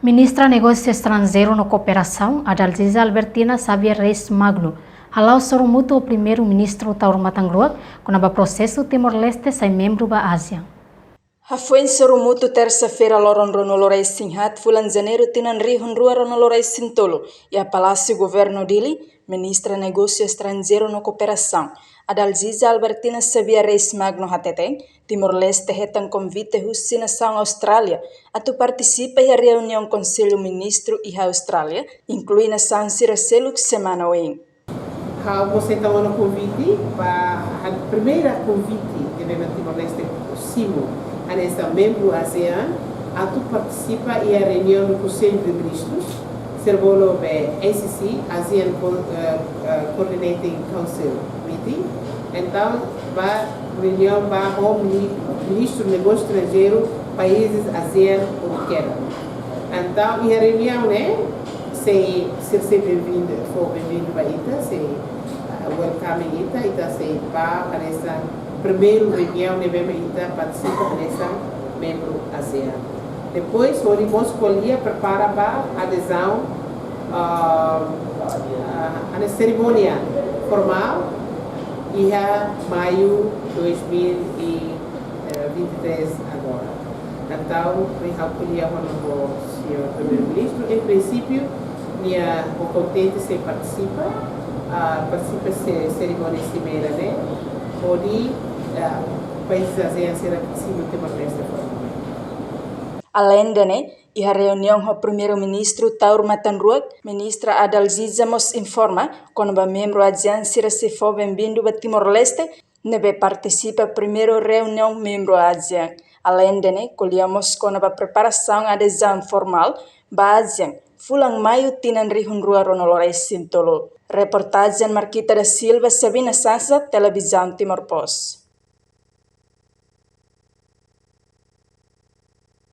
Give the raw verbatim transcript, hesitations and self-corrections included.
Ministra Negósiu Estranjeiru no Kooperasaun, Adalziza Albertina Xavier Reis Magno, hala'o sorumutu ho Primeiru-Ministru Taur Matan Ruak kona-ba prosesu Timor-Leste sai membru ba ASEAN. Hafoin sorumutu tersa-feira loron ruanulu-resin-haat fulan Janeiru tinan rihun rua ruanulu-resin-tolu iha Palásiu Governu Dili, Ministra Negósiu Estranjeiru no Kooperasaun, Adalziza Albertina Xavier Reis Magno hateten, Timor-Leste hetan konvite husi nasaun Austrália atu partisipa iha reuniaun Konsellu Ministru iha Austrália, inklui nasaun sira seluk semana oin. Ha'u mós hetan ona konvite ba, a primeira konvite de membru Timor-Leste simu hanesan membru ASEAN atu partisipa iha reuniaun do Konsellu de Ministrus, sira bolu be A C C, ASEAN Co-, eh, eh, Coordinating Council Meeting. Entaun, ba reuniaun ba ho mini-, Ministru Negósiu Estranjeiru países ASEAN ou kera. Entaun, iha reuniaun ne'e, sei, sei, sei bem-vindo, fó bem-vindo ba ita, sei, ah, welcome ita, ita sei ba hanesan primeiru reuniaun ne'ebé ita partisipa hanesan membru ASEAN. Depois, hodi mós ko'alia prepara ba adezaun, ah, ah, hanesan serimónia formál, iha maiu dois mil e vinte e três agora. Entaun, ha'u ko'alia ho señór Primeiru-Ministru, em princípio, nia ho kontente sei partisipa, ah, partisipa se-, serimónia simeira ne'e, hodi, ah, países ASEAN sira simu Timor-Leste formalmente. Aleinde ne'e, iha reuniaun ho Primeiru-Ministru Taur Matan Ruak, Ministra Adalziza mós informa kona-ba membru ASEAN sira sei fó bem-vindo ba Timor-Leste, ne'ebé partisipa primeiru reuniaun membru ASEAN. Aleinde ne'e, ko'alia mós kona-ba preparasaun adezaun formál ba ASEAN fulan Maiu tinan rihun rua ruanulu-resin-tolu. Reportajen Marquita da Silva, Sabina Sansa, Televizaun Timor Post.